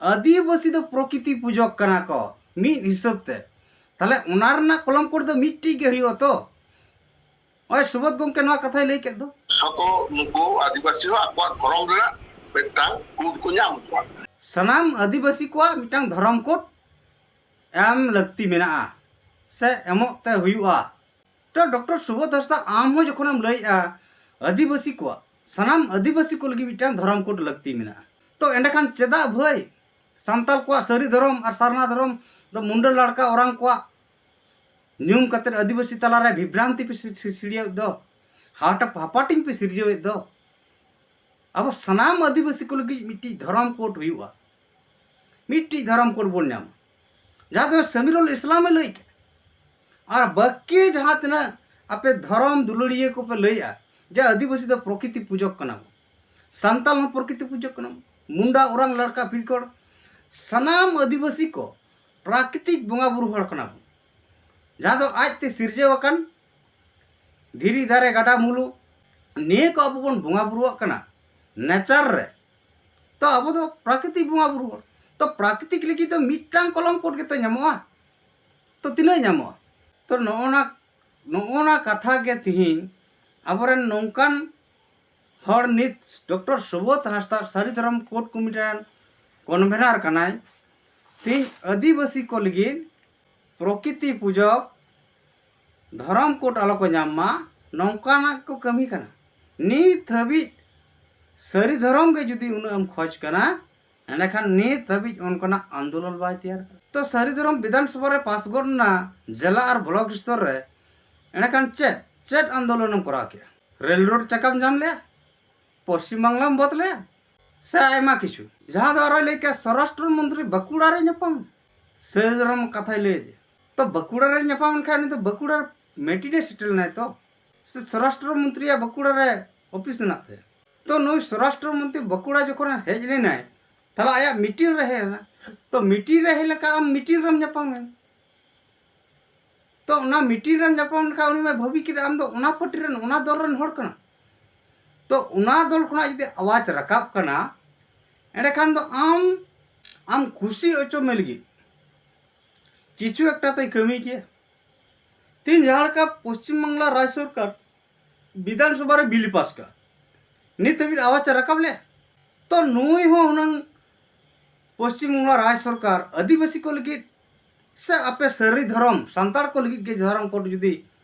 ᱟᱹᱫᱤᱵᱟᱹᱥᱤ ᱫᱚ ᱯᱨᱚᱠᱤᱛᱤ ᱯᱩᱡᱚᱠ ᱠᱟᱱᱟ ᱠᱚ ᱢᱤᱫ ᱦᱤᱥᱟᱹᱵ ᱛᱮ, ᱛᱟᱦᱞᱮ ᱚᱱᱟ ᱨᱮᱱᱟᱜ ᱠᱚᱞᱚᱢ ᱠᱳᱰ ᱫᱚ ᱢᱤᱫᱴᱤᱡ ᱜᱮ ᱦᱩᱭᱩᱜᱼᱟ ᱛᱚ᱾ ᱱᱚᱜᱼᱚᱭ ᱥᱩᱵᱳᱫᱷ ᱜᱚᱢᱠᱮ ᱱᱚᱣᱟ ᱠᱟᱛᱷᱟᱭ ᱞᱟᱹᱭ ᱠᱮᱫ ᱫᱚ᱾ ᱡᱷᱚᱛᱚ ᱱᱩᱠᱩ ᱟᱹᱫᱤᱵᱟᱹᱥᱤ ᱦᱚᱸ ᱟᱠᱚᱣᱟᱜ ᱫᱷᱚᱨᱚᱢ ᱨᱮᱱᱟᱜ ᱢᱤᱫᱴᱟᱝ ᱠᱳᱰ ᱠᱚ ᱧᱟᱢ ᱠᱚᱣᱟ᱾ ᱥᱟᱱᱟᱢ ᱟᱹᱫᱤᱵᱟᱹᱥᱤ ᱠᱚᱣᱟᱜ ᱢᱤᱫᱴᱟᱝ ᱫᱷᱚᱨᱚᱢ ᱠᱳᱰ ᱮᱢ ᱞᱟᱹᱠᱛᱤ ᱢᱮᱱᱟᱜᱼᱟ ᱥᱮ ᱮᱢᱚᱜ ᱛᱮ ᱦᱩᱭᱩᱜᱼᱟ᱾ ᱛᱚ ᱰᱚᱠᱴᱚᱨ ᱥᱩᱵᱳᱫᱷ ᱦᱟᱸᱥᱫᱟ, ᱟᱢ ᱦᱚᱸ ᱡᱚᱠᱷᱚᱱᱮᱢ ᱞᱟᱹᱭᱮᱜᱼᱟ ᱟᱹᱫᱤᱵᱟᱹᱥᱤ ᱠᱚᱣᱟᱜ, ᱥᱟᱱᱟᱢ ᱟᱹᱫᱤᱵᱟᱹᱥᱤ ᱠᱚ ᱞᱟᱹᱜᱤᱫ ᱢᱤᱫᱴᱟᱝ ᱫᱷᱚᱨᱚᱢ ᱠᱳᱰ ᱞᱟᱹᱠᱛᱤ ᱢᱮᱱᱟᱜᱼᱟ, ᱛᱚ ᱮᱸᱰᱮᱠᱷᱟᱱ ᱪᱮᱫᱟᱜ ᱵᱷᱟᱹᱭ ᱥᱟᱱᱛᱟᱲ ᱠᱚᱣᱟᱜ ᱥᱟᱹᱨᱤ ᱫᱷᱚᱨᱚᱢ ᱟᱨ ᱥᱟᱨᱱᱟ ᱫᱷᱚᱨᱚᱢ ᱫᱚ ᱢᱩᱱᱰᱟᱹ ᱞᱟᱲᱠᱟ ᱚᱨᱟᱝ ᱠᱚᱣᱟᱜ ᱧᱩᱢ ᱠᱟᱛᱮ ᱟᱹᱫᱤᱵᱟᱹᱥᱤ ᱛᱟᱞᱟᱨᱮ ᱵᱤᱵᱷᱨᱟᱱᱛᱤ ᱯᱮ ᱥᱤ-, ᱥᱤ-, ᱥᱤᱲᱤᱭᱟᱹᱣᱮᱫ ᱫᱚ, ᱦᱟᱴ-, ᱦᱟᱯᱟᱴᱤᱧ ᱯᱮ ᱥᱤᱨᱡᱟᱹᱣᱮᱫ ᱫᱚ? ᱟᱵᱚ ᱥᱟᱱᱟᱢ ᱟᱹᱫᱤᱵᱟᱹᱥᱤ ᱠᱚ ᱞᱟᱹᱜᱤᱫ ᱢᱤᱫᱴᱤᱡ ᱫᱷᱚᱨᱚᱢ ᱠᱳᱰ ᱦᱩᱭᱩᱜᱼᱟ, ᱢᱤᱫᱴᱤᱡ ᱫᱷᱚᱨᱚᱢ ᱠᱳᱰ ᱵᱚᱱ ᱧᱟᱢᱟ, ᱡᱟᱦᱟᱸ ᱫᱚ ᱥᱟᱢᱤᱨᱩᱞ ᱤᱥᱞᱟᱢᱮ ᱞᱟᱹᱭ ᱠᱮᱫ᱾ ᱟᱨ ᱵᱟᱹᱠᱤ ᱡᱟᱦᱟᱸ ᱛᱤᱱᱟᱹᱜ ᱟᱯᱮ ᱫᱷᱚᱨᱚᱢ ᱫᱩᱞᱟᱹᱲᱤᱭᱟᱹ ᱠᱚᱯᱮ ᱞᱟᱹᱭᱮᱜᱼᱟ ᱡᱮ ᱟᱹᱫᱤᱵᱟᱹᱥᱤ ᱫᱚ ᱯᱨᱚᱠᱤᱛᱤ ᱯᱩᱡᱚᱠ ᱠᱟᱱᱟ ᱵᱚᱱ, ᱥᱟᱱᱛᱟᱞ ᱦᱚᱸ ᱯᱨᱚᱠᱤᱛᱤ ᱯᱩᱡᱚᱠ ᱠᱟᱱᱟ ᱵᱚᱱ, ᱢᱩᱱᱰᱟ, ᱳᱨᱟᱝ, ᱞᱟᱲᱠᱟ, ᱯᱤᱨᱠᱚᱲ, ᱥᱟᱱᱟᱢ ᱟᱹᱫᱤᱵᱟᱹᱥᱤ ᱠᱚ ᱯᱨᱟᱠᱨᱤᱛᱤᱠ ᱵᱚᱸᱜᱟ ᱵᱩᱨᱩ ᱦᱚᱲ ᱠᱟᱱᱟ ᱵᱚᱱ, ᱡᱟᱦᱟᱸ ᱫᱚ ᱟᱡᱛᱮ ᱥᱤᱨᱡᱟᱹᱣ ᱟᱠᱟᱱ ᱫᱷᱤᱨᱤ, ᱫᱟᱨᱮ, ᱜᱟᱰᱟ, ᱢᱩᱞᱩ, ᱱᱤᱭᱟᱹ ᱠᱚ ᱟᱵᱚ ᱵᱚᱱ ᱵᱚᱸᱜᱟ ᱵᱩᱨᱩᱣᱟᱜ ᱠᱟᱱᱟ ᱱᱮᱪᱟᱨ ᱨᱮ᱾ ᱛᱚ ᱟᱵᱚ ᱫᱚ ᱯᱨᱟᱠᱨᱤᱛᱤᱠ ᱵᱚᱸᱜᱟ ᱵᱩᱨᱩ ᱦᱚᱲ᱾ ᱛᱚ ᱯᱨᱟᱠᱨᱤᱛᱤᱠ ᱞᱟᱹᱜᱤᱫ ᱫᱚ ᱢᱤᱫᱴᱟᱝ ᱠᱚᱞᱚᱢ ᱠᱳᱰ ᱜᱮᱛᱚ ᱧᱟᱢᱚᱜᱼᱟ᱾ ᱛᱚ ᱛᱤᱱᱟᱹᱜ ᱧᱟᱢᱚᱜᱼᱟ? ᱛᱚ ᱱᱚᱜᱼᱚ ᱱᱟ, ᱱᱚᱜᱼᱚ ᱱᱟ ᱠᱟᱛᱷᱟ ᱜᱮ ᱛᱤᱦᱤᱧ ᱟᱵᱚᱨᱮᱱ ᱱᱚᱝᱠᱟᱱ ᱦᱚᱲ, ᱱᱤᱛ ᱰᱚᱠᱴᱚᱨ ᱥᱩᱵᱳᱫᱷ ᱦᱟᱸᱥᱫᱟ ᱥᱟᱹᱨᱤ ᱫᱷᱚᱨᱚᱢ ᱠᱳᱰ ᱠᱚᱢᱤᱴᱤ ᱨᱮᱱ ᱠᱚᱱᱵᱷᱮᱱᱟᱨ ᱠᱟᱱᱟᱭ, ᱛᱤᱦᱤᱧ ᱟᱹᱫᱤᱵᱟᱹᱥᱤ ᱠᱚ ᱞᱟᱹᱜᱤᱫ ᱯᱨᱚᱠᱤᱛᱤ ᱯᱩᱡᱚᱠ ᱫᱷᱚᱨᱚᱢ ᱠᱳᱰ ᱟᱞᱚ ᱠᱚ ᱧᱟᱢ ᱢᱟ, ᱱᱚᱝᱠᱟᱱᱟᱜ ᱠᱚ ᱠᱟᱹᱢᱤ ᱠᱟᱱᱟ᱾ ᱱᱤᱛ ᱦᱟᱹᱵᱤᱡ ᱥᱟᱹᱨᱤ ᱫᱷᱚᱨᱚᱢ ᱜᱮ ᱡᱩᱫᱤ ᱩᱱᱟᱹᱜ ᱮᱢ ᱠᱷᱚᱡᱽ ᱠᱟᱱᱟ, ᱮᱸᱰᱮᱠᱷᱟᱱ ᱱᱤᱛ ᱦᱟᱹᱵᱤᱡ ᱚᱱᱠᱟᱱᱟᱜ ᱟᱱᱫᱳᱞᱚᱱ ᱵᱟᱭ ᱛᱮᱭᱟᱨ ᱠᱟᱱᱟ᱾ ᱛᱚ ᱥᱟᱹᱨᱤ ᱫᱷᱚᱨᱚᱢ ᱵᱤᱫᱷᱟᱱ ᱥᱚᱵᱷᱟ ᱨᱮ ᱯᱟᱥ ᱜᱚᱫ ᱮᱱᱟ, ᱡᱮᱞᱟ ᱟᱨ ᱵᱞᱚᱠ ᱥᱛᱚᱨ ᱨᱮ ᱮᱸᱰᱮᱠᱷᱟᱱ ᱪᱮᱫ ᱪᱮᱫ ᱟᱱᱫᱳᱞᱚᱱᱮᱢ ᱠᱚᱨᱟᱣ ᱠᱮᱜᱼᱟ? ᱨᱮᱞ ᱨᱳᱰ ᱪᱟᱠᱟᱢ ᱡᱟᱢ ᱞᱮᱜᱼᱟ? ᱯᱚᱥᱪᱤᱢ ᱵᱟᱝᱞᱟᱢ ᱵᱚᱫ ᱞᱮᱜᱼᱟ? ᱥᱮ ᱟᱭᱢᱟ ᱠᱤᱪᱷᱩ? ᱡᱟᱦᱟᱸ ᱫᱚ ᱟᱨᱚᱭ ᱞᱟᱹᱭ ᱠᱮᱜᱼᱟ ᱥᱚᱨᱟᱥᱴᱨᱚ ᱢᱚᱱᱛᱨᱤ ᱵᱟᱸᱠᱩᱲᱟ ᱨᱮ ᱧᱟᱯᱟᱢ᱾ ᱥᱟᱹᱨᱤ ᱫᱷᱚᱨᱚᱢ ᱠᱟᱛᱷᱟᱭ ᱞᱟᱹᱭ ᱮᱫᱟ᱾ ᱛᱚ ᱵᱟᱸᱠᱩᱲᱟ ᱨᱮ ᱧᱟᱯᱟᱢ ᱮᱱᱠᱷᱟᱱ ᱩᱱᱤ ᱫᱚ ᱵᱟᱸᱠᱩᱲᱟ ᱢᱮᱴᱤᱱ ᱮ ᱥᱮᱴᱮᱨ ᱞᱮᱱᱟᱭ ᱛᱚ᱾ ᱥᱮ ᱥᱚᱨᱟᱥᱴᱨᱚ ᱢᱚᱱᱛᱨᱤᱭᱟᱜ ᱵᱟᱸᱠᱩᱲᱟ ᱨᱮ ᱚᱯᱷᱤᱥ ᱢᱮᱱᱟᱜ ᱛᱟᱭᱟ᱾ ᱛᱚ ᱱᱩᱭ ᱥᱚᱨᱟᱥᱴᱨᱚ ᱢᱚᱱᱛᱨᱤ ᱵᱟᱸᱠᱩᱲᱟ ᱡᱚᱠᱷᱚᱱᱮ ᱦᱮᱡ ᱞᱮᱱᱟᱭ, ᱛᱟᱦᱞᱮ ᱟᱭᱟᱜ ᱢᱤᱴᱤᱝ ᱨᱮ ᱦᱮᱡ ᱞᱮᱱᱟ᱾ ᱛᱚ ᱢᱤᱴᱤᱝ ᱨᱮ ᱦᱮᱡ ᱞᱮᱱᱠᱷᱟᱱ ᱟᱢ ᱢᱤᱴᱤᱝ ᱨᱮᱢ ᱧᱟᱯᱟᱢ ᱞᱮᱱᱟ᱾ ᱛᱚ ᱚᱱᱟ ᱢᱤᱴᱤᱝ ᱨᱮᱢ ᱧᱟᱯᱟᱢ ᱞᱮᱱᱠᱷᱟᱱ ᱩᱱᱤ ᱢᱟ ᱵᱷᱟᱹᱵᱤ ᱠᱮᱫᱟ ᱟᱢ ᱫᱚ ᱚᱱᱟ ᱯᱟᱨᱴᱤ ᱨᱮᱱ, ᱚᱱᱟ ᱫᱚᱞ ᱨᱮᱱ ᱦᱚᱲ ᱠᱟᱱᱟ᱾ ᱛᱚ ᱚᱱᱟ ᱫᱚᱞ ᱠᱷᱚᱱᱟᱜ ᱡᱩᱫᱤ ᱟᱣᱟᱡᱽ ᱨᱟᱠᱟᱵ ᱠᱟᱱᱟ, ᱮᱸᱰᱮᱠᱷᱟᱱ ᱫᱚ ᱟᱢ, ᱟᱢ ᱠᱩᱥᱤ ᱚᱪᱚ ᱢᱮ ᱞᱟᱹᱜᱤᱫ ᱠᱤᱪᱷᱩ ᱮᱠᱴᱟ ᱛᱚᱭ ᱠᱟᱹᱢᱤ ᱜᱮᱭᱟ᱾ ᱛᱮᱦᱮᱧ ᱡᱟᱦᱟᱸ ᱞᱮᱠᱟ ᱯᱚᱥᱪᱤᱢ ᱵᱟᱝᱞᱟ ᱨᱟᱡᱽ ᱥᱚᱨᱠᱟᱨ ᱵᱤᱫᱷᱟᱱ ᱥᱚᱵᱷᱟ ᱨᱮ ᱵᱤᱞ ᱯᱟᱥ ᱠᱟᱜ, ᱱᱤᱛ ᱦᱟᱹᱵᱤᱡ ᱟᱣᱟᱡᱽ ᱮ ᱨᱟᱠᱟᱵ ᱞᱮᱫᱼᱟ? ᱛᱚ ᱱᱩᱭ ᱦᱚᱸ ᱦᱩᱱᱟᱹᱝ ᱯᱚᱥᱪᱤᱢ ᱵᱟᱝᱞᱟ ᱨᱟᱡᱽ ᱥᱚᱨᱠᱟᱨ ᱟᱹᱫᱤᱵᱟᱹᱥᱤ ᱠᱚ ᱞᱟᱹᱜᱤᱫ ᱥᱮ ᱟᱯᱮ ᱥᱟᱹᱨᱤ ᱫᱷᱚᱨᱚᱢ ᱥᱟᱱᱛᱟᱲ ᱠᱚ ᱞᱟᱹᱜᱤᱫ ᱜᱮ ᱫᱷᱚᱨᱚᱢ ᱠᱳᱰ ᱡᱩᱫᱤ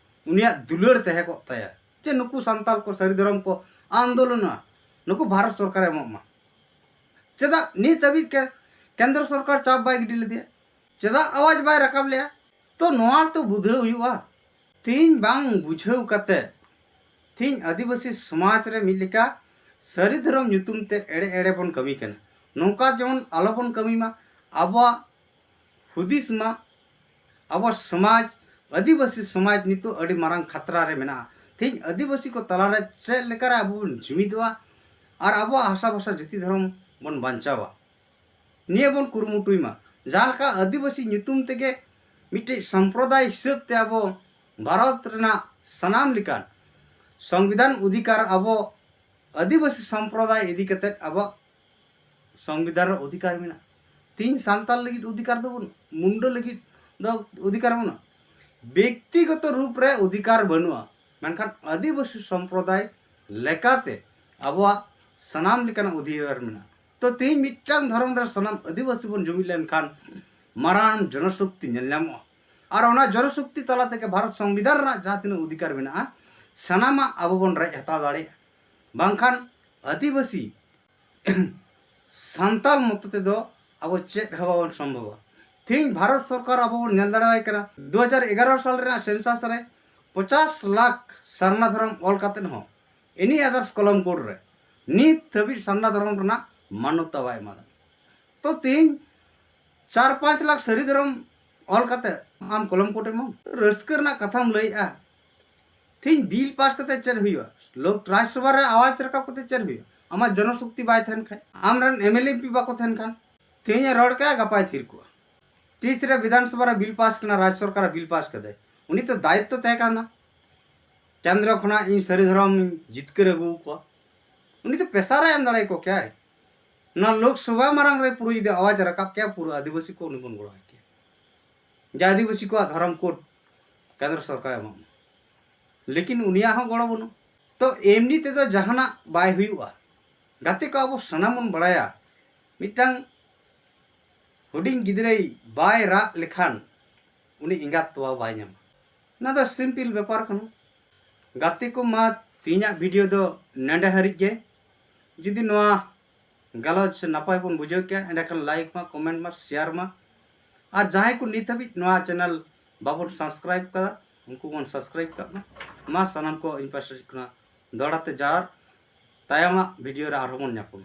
ᱩᱱᱤᱭᱟᱜ ᱫᱩᱞᱟᱹᱲ ᱛᱟᱦᱮᱸ ᱠᱚᱜ ᱛᱟᱭᱟ, ᱡᱮ ᱱᱩᱠᱩ ᱥᱟᱱᱛᱟᱲ ᱠᱚ ᱥᱟᱹᱨᱤ ᱫᱷᱚᱨᱚᱢ ᱠᱚ ᱟᱱᱫᱳᱞᱚᱱᱟ, ᱱᱩᱠᱩ ᱵᱷᱟᱨᱚᱛ ᱥᱚᱨᱠᱟᱨᱮ ᱮᱢᱚᱜ ᱢᱟ, ᱪᱮᱫᱟᱜ ᱱᱤᱛ ᱦᱟᱹᱵᱤᱡ ᱠᱮ-, ᱠᱮᱱᱫᱨᱚ ᱥᱚᱨᱠᱟᱨ ᱪᱟᱯ ᱵᱟᱭ ᱜᱤᱰᱤ ᱞᱮᱫᱮᱭᱟ? ᱪᱮᱫᱟᱜ ᱟᱣᱟᱡᱽ ᱵᱟᱭ ᱨᱟᱠᱟᱵ ᱞᱮᱜᱼᱟ? ᱛᱚ ᱱᱚᱣᱟ ᱛᱚ ᱵᱩᱡᱷᱟᱹᱣ ᱦᱩᱭᱩᱜᱼᱟ᱾ ᱛᱮᱦᱮᱧ ᱵᱟᱝ ᱵᱩᱡᱷᱟᱹᱣ ᱠᱟᱛᱮ ᱛᱮᱦᱮᱧ ᱟᱹᱫᱤᱵᱟᱹᱥᱤ ᱥᱚᱢᱟᱡᱽ ᱨᱮ ᱢᱤᱫ ᱞᱮᱠᱟ ᱥᱟᱹᱨᱤ ᱫᱷᱚᱨᱚᱢ ᱧᱩᱛᱩᱢ ᱛᱮ ᱮᱲᱮ ᱮᱲᱮ ᱵᱚᱱ ᱠᱟᱹᱢᱤ ᱠᱟᱱᱟ᱾ ᱱᱚᱝᱠᱟ ᱡᱮᱢᱚᱱ ᱟᱞᱚ ᱵᱚᱱ ᱠᱟᱹᱢᱤ ᱢᱟ᱾ ᱟᱵᱚᱣᱟᱜ ᱦᱩᱫᱤᱥ ᱢᱟ, ᱟᱵᱚ ᱥᱚᱢᱟᱡᱽ, ᱟᱹᱫᱤᱵᱟᱹᱥᱤ ᱥᱚᱢᱟᱡᱽ ᱱᱤᱛᱚᱜ ᱟᱹᱰᱤ ᱢᱟᱨᱟᱝ ᱠᱷᱟᱛᱨᱟ ᱨᱮ ᱢᱮᱱᱟᱜᱼᱟ᱾ ᱛᱮᱦᱮᱧ ᱟᱹᱫᱤᱵᱟᱹᱥᱤ ᱠᱚ ᱛᱟᱞᱟᱨᱮ ᱪᱮᱫ ᱞᱮᱠᱟᱨᱮ ᱟᱵᱚ ᱵᱚᱱ ᱡᱩᱢᱤᱫᱚᱜᱼᱟ ᱟᱨ ᱟᱵᱚᱣᱟᱜ ᱦᱟᱥᱟ ᱵᱷᱟᱥᱟ ᱡᱟᱹᱛᱤ ᱫᱷᱚᱨᱚᱢ ᱵᱚᱱ ᱵᱟᱧᱪᱟᱣᱟ, ᱱᱤᱭᱟᱹ ᱵᱚᱱ ᱠᱩᱨᱩᱢᱩᱴᱩᱭ ᱢᱟ᱾ ᱡᱟᱦᱟᱸ ᱞᱮᱠᱟ ᱟᱹᱫᱤᱵᱟᱹᱥᱤ ᱧᱩᱛᱩᱢ ᱛᱮᱜᱮ ᱢᱤᱫᱴᱮᱡ ᱥᱚᱢᱯᱨᱚᱫᱟᱭ ᱦᱤᱥᱟᱹᱵ ᱛᱮ ᱟᱵᱚ ᱵᱷᱟᱨᱚᱛ ᱨᱮᱱᱟᱜ ᱥᱟᱱᱟᱢ ᱞᱮᱠᱟᱱ ᱥᱚᱝᱵᱤᱫᱷᱟᱱ ᱚᱫᱷᱤᱠᱟᱨ ᱟᱵᱚ ᱟᱹᱫᱤᱵᱟᱹᱥᱤ ᱥᱚᱢᱯᱨᱚᱫᱟᱭ ᱤᱫᱤ ᱠᱟᱛᱮ ᱟᱵᱚᱣᱟᱜ ᱥᱚᱝᱵᱤᱫᱷᱟᱱ ᱨᱮ ᱚᱫᱷᱤᱠᱟᱨ ᱢᱮᱱᱟᱜᱼᱟ᱾ ᱛᱮᱦᱮᱧ ᱥᱟᱱᱛᱟᱲ ᱞᱟᱹᱜᱤᱫ ᱚᱫᱷᱤᱠᱟᱨ ᱫᱚ ᱵᱟᱹᱱᱩᱜ, ᱢᱩᱱᱰᱟᱹ ᱞᱟᱹᱜᱤᱫ ᱫᱚ ᱚᱫᱷᱤᱠᱟᱨ ᱵᱟᱹᱱᱩᱜᱼᱟ᱾ ᱵᱮᱠᱛᱤᱜᱚᱛᱚ ᱨᱩᱯ ᱨᱮ ᱚᱫᱷᱤᱠᱟᱨ ᱵᱟᱹᱱᱩᱜᱼᱟ, ᱢᱮᱱᱠᱷᱟᱱ ᱟᱹᱫᱤᱵᱟᱹᱥᱤ ᱥᱚᱢᱯᱨᱚᱫᱟᱭ ᱞᱮᱠᱟᱛᱮ ᱟᱵᱚᱣᱟᱜ ᱥᱟᱱᱟᱢ ᱞᱮᱠᱟᱱᱟᱜ ᱚᱫᱷᱤᱠᱟᱨ ᱢᱮᱱᱟᱜᱼᱟ᱾ ᱛᱚ ᱛᱮᱦᱮᱧ ᱢᱤᱫᱴᱟᱝ ᱫᱷᱚᱨᱚᱢ ᱨᱮ ᱥᱟᱱᱟᱢ ᱟᱹᱫᱤᱵᱟᱹᱥᱤ ᱵᱚᱱ ᱡᱩᱢᱤᱫ ᱞᱮᱱᱠᱷᱟᱱ ᱢᱟᱨᱟᱝ ᱡᱚᱱᱚᱥᱚᱠᱛᱤ ᱧᱮᱞ ᱧᱟᱢᱚᱜᱼᱟ᱾ ᱟᱨ ᱚᱱᱟ ᱡᱚᱱᱚᱥᱚᱠᱛᱤ ᱛᱟᱞᱟ ᱛᱮᱜᱮ ᱵᱷᱟᱨᱚᱛ ᱥᱚᱝᱵᱤᱫᱷᱟᱱ ᱨᱮᱱᱟᱜ ᱡᱟᱦᱟᱸ ᱛᱤᱱᱟᱹᱜ ᱚᱫᱷᱤᱠᱟᱨ ᱢᱮᱱᱟᱜᱼᱟ, ᱥᱟᱱᱟᱢᱟᱜ ᱟᱵᱚ ᱵᱚᱱ ᱨᱮᱡ ᱦᱟᱛᱟᱣ ᱫᱟᱲᱮᱭᱟᱜᱼᱟ᱾ ᱵᱟᱝᱠᱷᱟᱱ ᱟᱹᱫᱤᱵᱟᱹᱥᱤ ᱥᱟᱱᱛᱟᱲ ᱢᱚᱛᱚ ᱛᱮᱫᱚ ᱟᱵᱚ ᱪᱮᱫ ᱦᱚᱸ ᱵᱟᱵᱚᱱ ᱥᱚᱢᱵᱷᱚᱵᱟ᱾ ᱛᱮᱦᱮᱧ ᱵᱷᱟᱨᱚᱛ ᱥᱚᱨᱠᱟᱨ ᱟᱵᱚ ᱵᱚᱱ ᱧᱮᱞ ᱫᱟᱲᱮᱣᱟᱭ ᱠᱟᱱᱟ, ᱫᱩ ᱦᱟᱡᱟᱨ ᱮᱜᱟᱨᱚ ᱥᱟᱞ ᱨᱮᱱᱟᱜ ᱥᱮᱱᱥᱟᱥ ᱨᱮ ᱯᱚᱪᱟᱥ ᱞᱟᱠᱷ ᱥᱟᱨᱱᱟ ᱫᱷᱚᱨᱚᱢ ᱚᱞ ᱠᱟᱛᱮᱫ ᱦᱚᱸ any others column code ᱨᱮ ᱱᱤᱛ ᱫᱷᱟᱹᱵᱤᱡ ᱥᱟᱨᱱᱟ ᱫᱷᱚᱨᱚᱢ ᱨᱮᱱᱟᱜ ᱢᱟᱱᱚᱛᱟ ᱵᱟᱭ ᱮᱢᱟᱫᱟ᱾ ᱛᱚ ᱛᱮᱦᱮᱧ ᱪᱟᱨ ᱯᱟᱸᱪ ᱞᱟᱠᱷ ᱥᱟᱹᱨᱤ ᱫᱷᱚᱨᱚᱢ ᱚᱞ ᱠᱟᱛᱮ ᱟᱢ column code ᱮᱢᱟᱢ? ᱨᱟᱹᱥᱠᱟᱹ ᱨᱮᱱᱟᱜ ᱠᱟᱛᱷᱟᱢ ᱞᱟᱹᱭᱮᱜᱼᱟ᱾ ᱛᱮᱦᱮᱧ ᱵᱤᱞ ᱯᱟᱥ ᱠᱟᱛᱮ ᱪᱮᱫ ᱦᱩᱭᱩᱜᱼᱟ? ᱞᱳᱠ ᱨᱟᱡᱽᱥᱚᱵᱷᱟ ᱨᱮ ᱟᱣᱟᱡᱽ ᱨᱟᱠᱟᱵ ᱠᱟᱛᱮ ᱪᱮᱫ ᱦᱩᱭᱩᱜᱼᱟ? ᱟᱢᱟᱜ ᱡᱚᱱᱚᱥᱚᱠᱛᱤ ᱵᱟᱭ ᱛᱟᱦᱮᱱ ᱠᱷᱟᱱ, ᱟᱢ ᱨᱮᱱ M L A M P ᱵᱟᱠᱚ ᱛᱟᱦᱮᱱ ᱠᱷᱟᱱ, ᱛᱮᱦᱮᱧ ᱮ ᱨᱚᱲ ᱠᱮᱜᱼᱟ, ᱜᱟᱯᱟᱭ ᱛᱷᱤᱨ ᱠᱚᱜᱼᱟ᱾ ᱛᱤᱥ ᱨᱮ ᱵᱤᱫᱷᱟᱱ ᱥᱚᱵᱷᱟ ᱨᱮ ᱵᱤᱞ ᱯᱟᱥ ᱠᱟᱱᱟ, ᱨᱟᱡᱽ ᱥᱚᱨᱠᱟᱨ ᱮ ᱵᱤᱞ ᱯᱟᱥ ᱠᱟᱫᱟᱭ, ᱩᱱᱤ ᱛᱚ ᱫᱟᱭᱤᱛᱛᱚ ᱛᱟᱦᱮᱸ ᱠᱟᱱᱟ᱾ ᱠᱮᱱᱫᱨᱚ ᱠᱷᱚᱱᱟᱜ ᱤᱧ ᱥᱟᱹᱨᱤ ᱫᱷᱚᱨᱚᱢ ᱡᱤᱛᱠᱟᱹᱨ ᱟᱹᱜᱩ ᱠᱚᱣᱟ, ᱩᱱᱤ ᱛᱚ ᱯᱮᱥᱟᱨ ᱮ ᱮᱢ ᱫᱟᱲᱮ ᱠᱚ ᱠᱮᱭᱟᱭ᱾ ᱱᱚᱣᱟ ᱞᱳᱠ ᱥᱚᱵᱷᱟ ᱢᱟᱨᱟᱝ ᱨᱮ ᱯᱩᱨᱟᱹ ᱡᱩᱫᱤ ᱟᱣᱟᱡᱽ ᱨᱟᱠᱟᱵ ᱠᱮᱭᱟ, ᱯᱩᱨᱟᱹ ᱟᱹᱫᱤᱵᱟᱹᱥᱤ ᱠᱚ ᱩᱱᱤ ᱵᱚᱱ ᱜᱚᱲᱚ ᱟᱭ ᱠᱮᱭᱟ, ᱡᱮ ᱟᱹᱫᱤᱵᱟᱹᱥᱤ ᱠᱚᱣᱟᱜ ᱫᱷᱚᱨᱚᱢ ᱠᱳᱰ ᱠᱮᱱᱫᱨᱚ ᱥᱚᱨᱠᱟᱨ ᱮᱢᱚᱜ ᱢᱟ᱾ ᱞᱮᱠᱤᱱ ᱩᱱᱤᱭᱟᱜ ᱦᱚᱸ ᱜᱚᱲᱚ ᱵᱟᱹᱱᱩᱜ᱾ ᱛᱚ ᱮᱢᱱᱤ ᱛᱮᱫᱚ ᱡᱟᱦᱟᱱᱟᱜ ᱵᱟᱭ ᱦᱩᱭᱩᱜᱼᱟ᱾ ᱜᱟᱛᱮ ᱠᱚ, ᱟᱵᱚ ᱥᱟᱱᱟᱢ ᱵᱚᱱ ᱵᱟᱲᱟᱭᱟ, ᱢᱤᱫᱴᱟᱝ ᱦᱩᱰᱤᱧ ᱜᱤᱫᱽᱨᱟᱹᱭ ᱵᱟᱭ ᱨᱟᱜ ᱞᱮᱠᱷᱟᱱ ᱩᱱᱤ ᱮᱸᱜᱟᱛ ᱛᱚᱣᱟ ᱵᱟᱭ ᱧᱟᱢᱟ᱾ ᱚᱱᱟ ᱫᱚ ᱥᱤᱢᱯᱤᱞ ᱵᱮᱯᱟᱨ ᱠᱟᱱᱟ᱾ ᱜᱟᱛᱮ ᱠᱚ, ᱢᱟ ᱛᱮᱦᱮᱧᱟᱜ ᱵᱷᱤᱰᱤᱭᱳ ᱫᱚ ᱱᱮᱰᱮ ᱦᱟᱹᱨᱤᱡ ᱜᱮ᱾ ᱡᱩᱫᱤ ᱱᱚᱣᱟ ᱜᱟᱞᱚᱪ ᱱᱟᱯᱟᱭ ᱵᱚᱱ ᱵᱩᱡᱷᱟᱹᱣ ᱠᱮᱭᱟ, ᱮᱸᱰᱮᱠᱷᱟᱱ ᱞᱟᱭᱤᱠ ᱢᱟ, ᱠᱚᱢᱮᱱᱴ ᱢᱟ, ᱥᱮᱭᱟᱨ ᱢᱟ᱾ ᱟᱨ ᱡᱟᱦᱟᱸᱭ ᱠᱚ ᱱᱤᱛ ᱦᱟᱹᱵᱤᱡ ᱱᱚᱣᱟ ᱪᱮᱱᱮᱞ ᱵᱟᱵᱚᱱ ᱥᱟᱵᱥᱠᱨᱟᱭᱤᱵ ᱠᱟᱫᱟ, ᱩᱱᱠᱩ ᱵᱚᱱ ᱥᱟᱵᱥᱠᱨᱟᱭᱤᱵ ᱠᱟᱜ ᱢᱟ᱾ ᱢᱟ ᱥᱟᱱᱟᱢ ᱠᱚ ᱤᱧ ᱯᱟᱥᱴᱟ ᱥᱮᱫ ᱠᱷᱚᱱᱟᱜ ᱫᱚᱦᱲᱟ ᱛᱮ ᱡᱚᱦᱟᱨ᱾ ᱛᱟᱭᱚᱢᱟᱜ ᱵᱷᱤᱰᱤᱭᱳ ᱨᱮ ᱟᱨᱦᱚᱸ ᱵᱚᱱ ᱧᱟᱯᱟᱢᱟ᱾